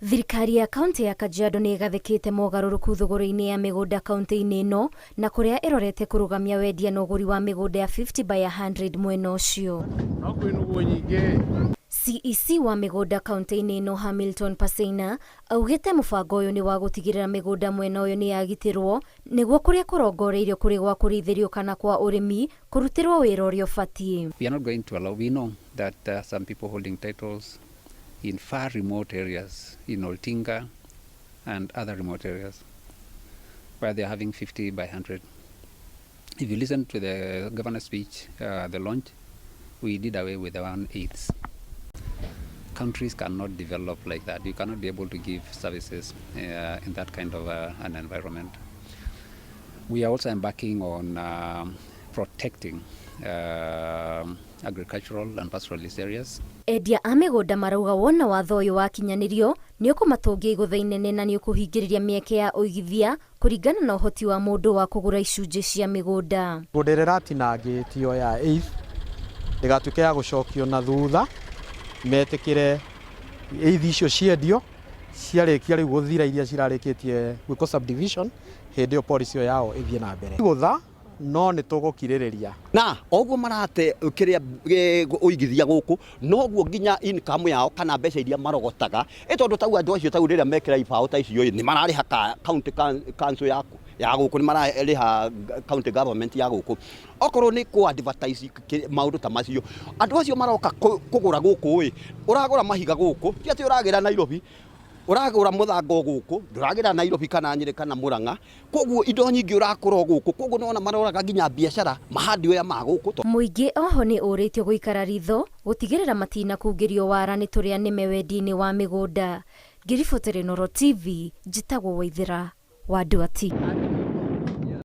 Thirikari ya kaunti ya Kajiado nĩ ĩgathĩkĩte mogarũrũku thũgũrĩ-inĩ ya mĩgũnda kaunti-inĩ ĩno na kũrĩa ĩrorete kũrũgamia wendia na ũgũri wa mĩgũnda ya 50 by 100 mwena ũcio. No kwĩ nũgũ nyingĩ. CEC wa mĩgũnda kaunti-inĩ ĩno Hamilton Parseina augĩte mũbango ũyũ nĩ wa gũtigĩrĩra mĩgũnda mwena ũyũ nĩ yagitĩrwo nĩguo kũrĩa kũrongoreirio kũrĩ gwa kũrĩithĩrio kana kwa ũrĩmi kũrutĩrwo wĩra ũrĩa ũbatiĩ. We are not going to allow, we know that there are some people holding titles in far remote areas, in Oltinga and other remote areas, where they are having 50 by 100. If you listen to the governor's speech, the launch, we did away with the 1/8. Countries cannot develop like that. You cannot be able to give services in that kind of an environment. We are also embarking on protecting agricultural and pastoralist areas. Endia a mĩgũnda marauga wona watho ũyũ wakinyanĩrio nĩ ũkũmatũngia igũtha inene na nĩ ũkũhingĩrĩria mĩeke ya ũigithia kũringana na ũhoti wa mũndũ wa kũgũra icunjĩ cia mĩgũnda. Mĩgũnda ĩrĩa ĩratinangĩtio ya eighth ndĩgatuĩke ya gũcokio na thutha, metĩkĩre eighth icio ciendio ciarĩkia rĩu gũthira iria cirarĩkĩtie gwĩkwo subdivision, hĩndĩ ĩyo policy ĩyo yao ĩthiĩ na mbere. Gũtha no nĩ tũgũkirĩrĩria. Na oguo marate kĩrĩa ũigithia gũkũ noguo nginya income yao kana mbeca iria marogotaga ĩ tondũ tau andũ acio tau rĩrĩa mekĩra ibaũ ta icio ĩ nĩ mararĩha county council yaku ya gũkũ, nĩ mararĩha county government ya gũkũ. Okorwo nĩ kũ advertise maũndũ ta macio, andũ acio maroka kũgũra gũkũ ĩ, ũragũra mahiga gũkũ, ti atĩ ũragĩra Nairobi, ũragũra mũthanga gũkũ, ndũragĩra Nairobi kana Nyĩrĩ kana Mũrang'a. Koguo indo nyingĩ ũrakũra gũkũ, koguo nĩwona maroraga nginya biacara mahardware ma gũkũ. Mũingĩ oho nĩ ũrĩtio gũikara ritho gũtigĩrĩra matinakungĩrio wara nĩ tũrĩa nĩme wendia-inĩ wa mĩgũnda. Ngĩribotera Inooro TV, njĩtagwo Waithĩra wa Nduati.